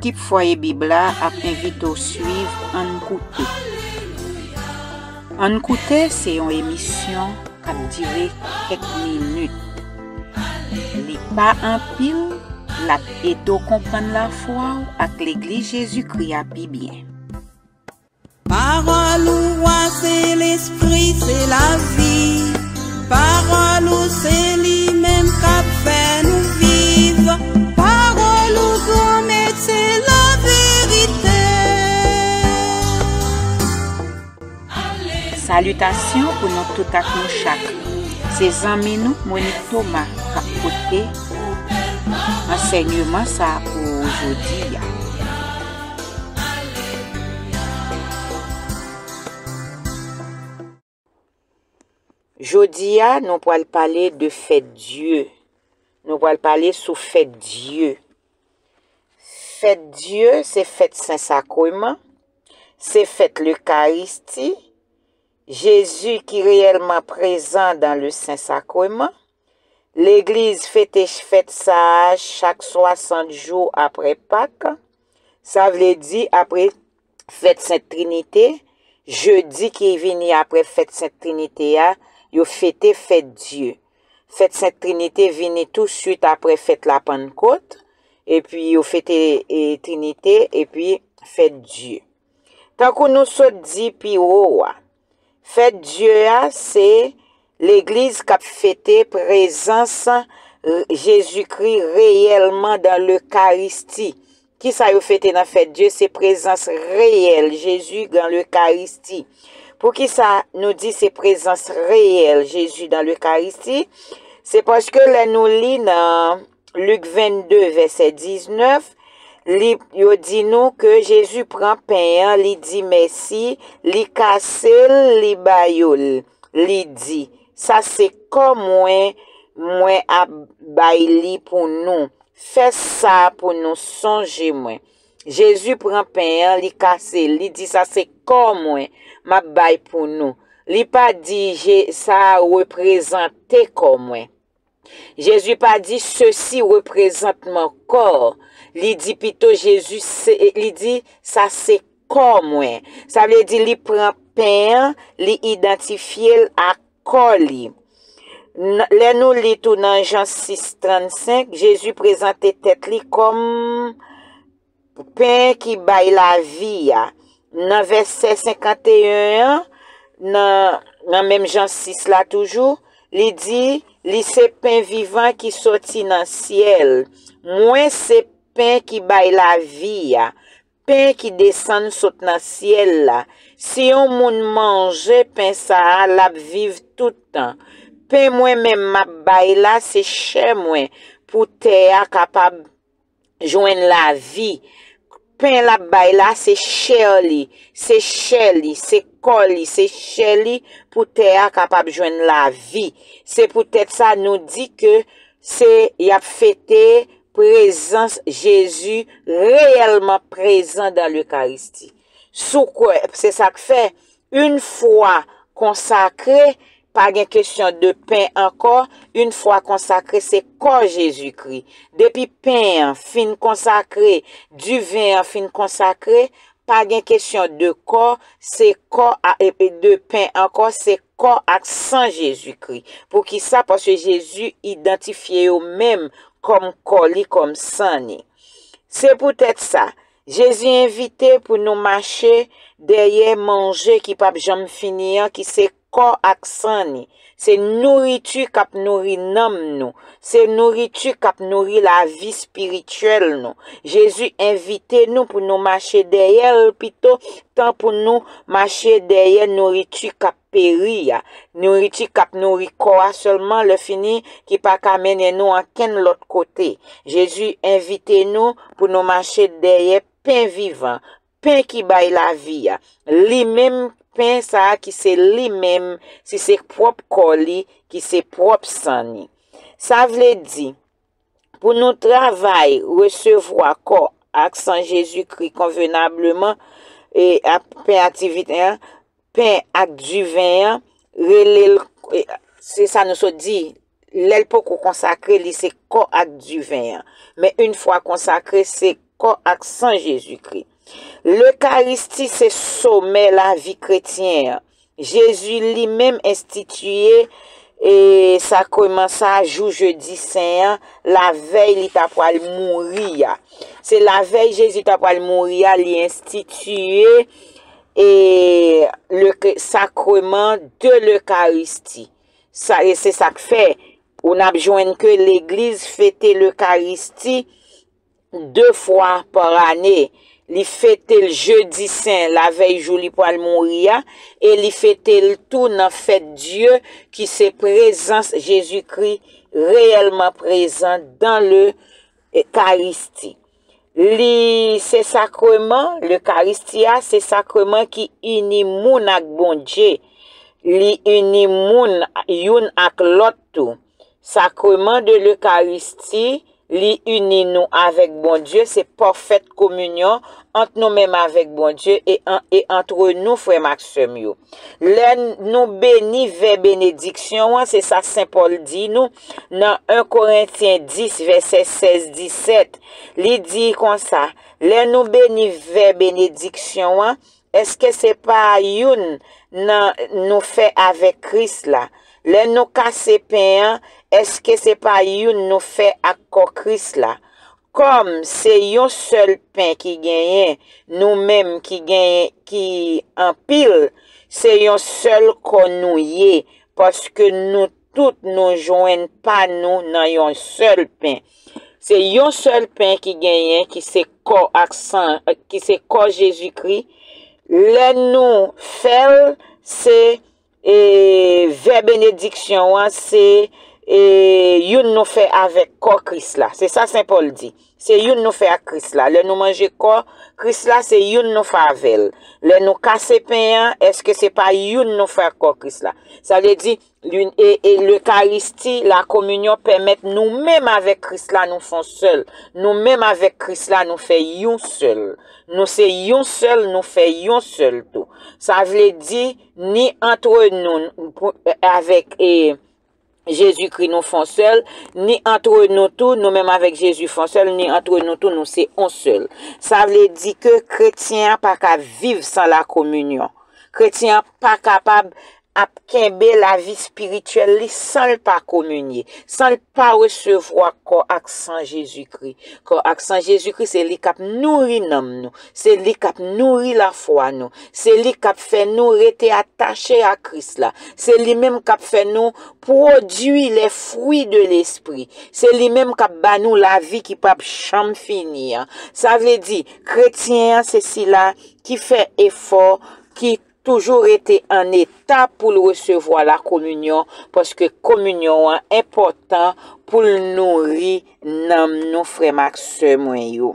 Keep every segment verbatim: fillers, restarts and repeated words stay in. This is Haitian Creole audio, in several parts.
Ekip Fwaye Bib la ap envite w swiv Ann Koute. Ann Koute se yon emisyon k ap dire kèk minit. Li pa anpil, l ap ede w konprann lafwa w ak Legliz Jezikri a pi byen. Pawòl ou a se lespri, se lavi. Pawòl ou se li menm k ap fè nou viv. Pawòl ou granmèt se laverite. Salitasyon pou nou tout ak nou chak. Se zanmi nou Monique Thomas k ap pote ansèyman sa a pou ou jodi a. Jodi a, nou pral pale de fèt Dye. Nou pral pale sou fèt Dye. Fèt Dye, se fèt Sen Sakreman, se fèt Lekaristi, Jezi ki reyèlman prezan dan le Sen Sakreman, Legliz fete fèt sa a chak swasant jou apre Pak, sa vle di apre fèt Sent Trinite, jedi ki vini apre fèt Sent Trinite a, yo fete fèt Dye. Fèt Sent Trinite vini touswit apre fèt Lapannkot, epi yo fete, e, Trinite, epi fèt Dye. Tankou nou sot di pi wo a, fèt Dye a se Legliz k ap fete prezans, e, Jezikri reyèlman dan Lekaristi. Kisa yo fete nan fèt Dye? Se prezans reyèl Jezi dan Lekaristi. Poukisa nou di se prezans reyèl Jezi dan Lekaristi? Se paske lè nou li nan Lik vennde, vèsè diznèf, li, yo di nou ke Jezi pran pen an, li di mèsi, li kase l, li ba yo l. Li di, "Sa se kò mwen, mwen ap bay li pou nou. Fè sa pou nou sonje mwen." Jezi pran pen an, li kase l, li di, "Sa se kò mwen, m ap bay pou nou." Li pa di, "Je-, sa a reprezante kò mwen." Jezi pa di, "Ceci représente mon corps." Li di pito, Jezi, se, li di, "Sa se kò mwen." Sa vle di, li pran pen an, li idantifye l ak kò li. N-, lè nou li tou nan Jan sis trannsenk, Jezi prezante tèt li kòm pen ki bay lavi a. Nan vèsè senkanteyen an, nan, nan menm Jan sis la toujou, li di, "Li se pen vivan ki soti nan syèl. Mwen se pen ki bay lavi a, pen ki desann sot nan syèl la. Si yon moun manje pen sa a, l ap viv tout tan. Pen mwen menm m ap bay la, se chè mwen, pou tè a kapab jwenn lavi." Pen l ap bay la, se chè li, se chè li, se kò li, se chè li, pou tè a kapab jwenn lavi. Se poutèt sa nou di ke se, y ap fete prezans Jezi reyèlman prezan dan Lekaristi. Si w kwè, se sa k fè, yon fwa konsakre, pa gen kesyon de pen ankò, yon fwa konsakre, se kò Jezikri. Depi pen an fin konsakre, diven an fin konsakre, pa gen kesyon de kò, se kò a, e, e, de pen ankò, se kò ak san Jezikri. Poukisa? Paske Jezi idantifye yo menm kòm kò li, kòm san li. Se poutèt sa, Jezi envite pou nou mache dèyè manje ki p ap janm fini an, ki se kò ak san li. Se nouriti k ap nouri nanm nou. Se nouriti k ap nouri lavi espirityèl nou. Jezi envite nou pou nou mache dèyè l pito, tan pou nou mache dèyè nouriti k ap peri a. Nouriti k ap nouri kò a sèlman, lè fini, ki pa ka mennen nou ankenn lòt kote. Jezi envite nou pou nou mache dèyè pen vivan, pen ki bay lavi a. Li menm, pen sa a ki se li menm, si se pwòp kò li, ki se pwòp san li. Sa vle di, pou nou travay, resevwa kò ak san Jezikri konvenableman, e ap pen aktivite an, pen ak diven an, rele l, e, se sa nou sot di, lè l poko konsakre, li se kò ak diven an. Men yon fwa konsakre, se kò ak san Jezikri. Lekaristi se somè lavi kretyen an. Jezi li menm enstitiye, e, sakreman sa a jou Jedi Sen an, lavèy li ta pral mouri a. Se lavèy Jezi ta pral mouri a, li enstitiye, e, le, sakreman de Lekaristi. Sa, e se sa k fè, ou n ap jwenn ke Legliz fete Lekaristi de fwa pa ane. Li fete l Jedi Sen, lavèy jou li pral mouri a, e li fete l tou nan fèt Dye, ki se prezans Jezikri reyèlman prezan dan le Ekaristi. Li se sakreman, Lekaristi a, se sakreman ki ini moun ak Bondye. Li ini moun youn ak lòt tou. Sakreman de Lekaristi, li ini nou avèk Bondye, se pafèt kominyon ant nou menm avèk Bondye e an, e antre nou, frè m ak sè m yo. Lè n, nou beni vè benediksyon an, se sa Sen Pòl di nou nan en Korentyen dis, vèsè sèz, disèt. Li di konsa, lè nou beni vè benediksyon an, èske se pa youn nan nou fè avèk Kris la? Lè nou kase pen an, èske se pa youn nou fè ak kò Kris la? Kòm se yon sèl pen ki genyen, nou menm ki genyen, ki anpil, se yon sèl kò nou ye, paske nou tout nou jwenn pa nou nan yon sèl pen. Se yon sèl pen ki genyen, ki se kò ak san, ki se kò Jezikri. Lè nou fè l, se, e, vè benediksyon an, se, e, youn nou fè avèk kò Kris la. Se sa Sen Pòl di. Se youn nou fè ak Kris la. Lè nou manje kò Kris la, se youn nou fè avè l. Lè nou kase pen an, èske se pa youn nou fè ak kò Kris la? Sa vle di, L'un-, e, e Lekaristi, lakominyon pèmèt nou menm avèk Kris la, nou fè yon sèl. Nou menm avèk Kris la, nou fè yon sèl. Nou se yon sèl, nou fè yon sèl tou. Sa vle di, ni antre nou, pou, avèk, e, Jezikri, nou fè yon sèl, ni antre nou tou, nou menm avèk Jezi fè yon sèl, ni antre nou tou, nou se yon sèl. Sa vle di ke kretyen an pa ka viv san lakominyon. Kretyen an pa kapab ap kenbe lavi espirityèl li san l pa kominye, san l pa resevwa kò ak san Jezikri. Kò ak san Jezikri, se li k ap nouri nanm nou, se li k ap nouri lafwa nou, se li k ap fè nou rete atache a Kris la, se li menm k ap fè nou pwodui les fruits de l'esprit, se li menm k ap ba nou lavi ki p ap janm fini an. Sa vle di, kretyen an se sila ki fè efò, ki toujou rete an eta pou l resevwa lakominyon, paske kominyon an enpòtan pou l nouri nanm nou, frè m ak sè mwen yo.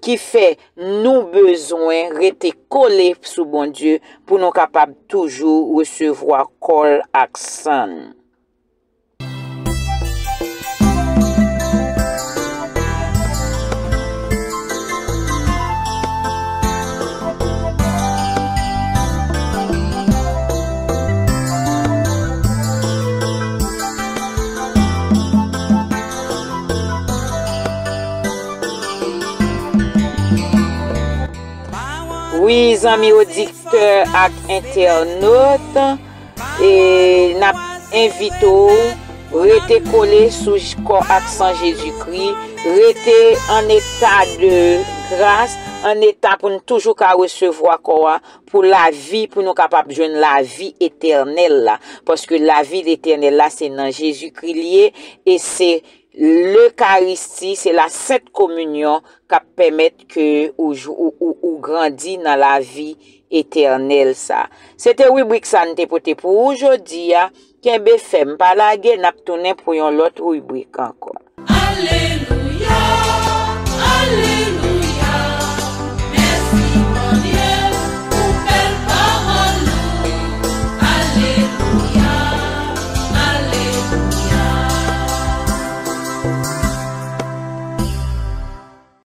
Ki fè nou bezwen rete kole sou Bondye pou nou kapab toujou resevwa kò l ak san l. Wi, zanmi odiktè ak entènot, e n ap envite w rete kole sou j-, kò ak san Jezikri, rete an eta de gras, an eta pou n toujou ka resevwa kò a, pou lavi, pou nou kapab jwenn lavi etènèl la. Paske lavi etènèl la, se nan Jezikri li ye, e se Lekaristi, se la Sent Kominyon k ap pèmèt ke ou, ou, ou, ou grandi nan lavi etènèl sa. Se te ribrik sa n te pote pou ou jodi a. Kenbe fèm, pa lage, n ap tounen pou yon lòt ribrik ankò. Alelouya, alelouya, mèsi Bondye pou bèl pawòl ou. Alelouya, alelouya.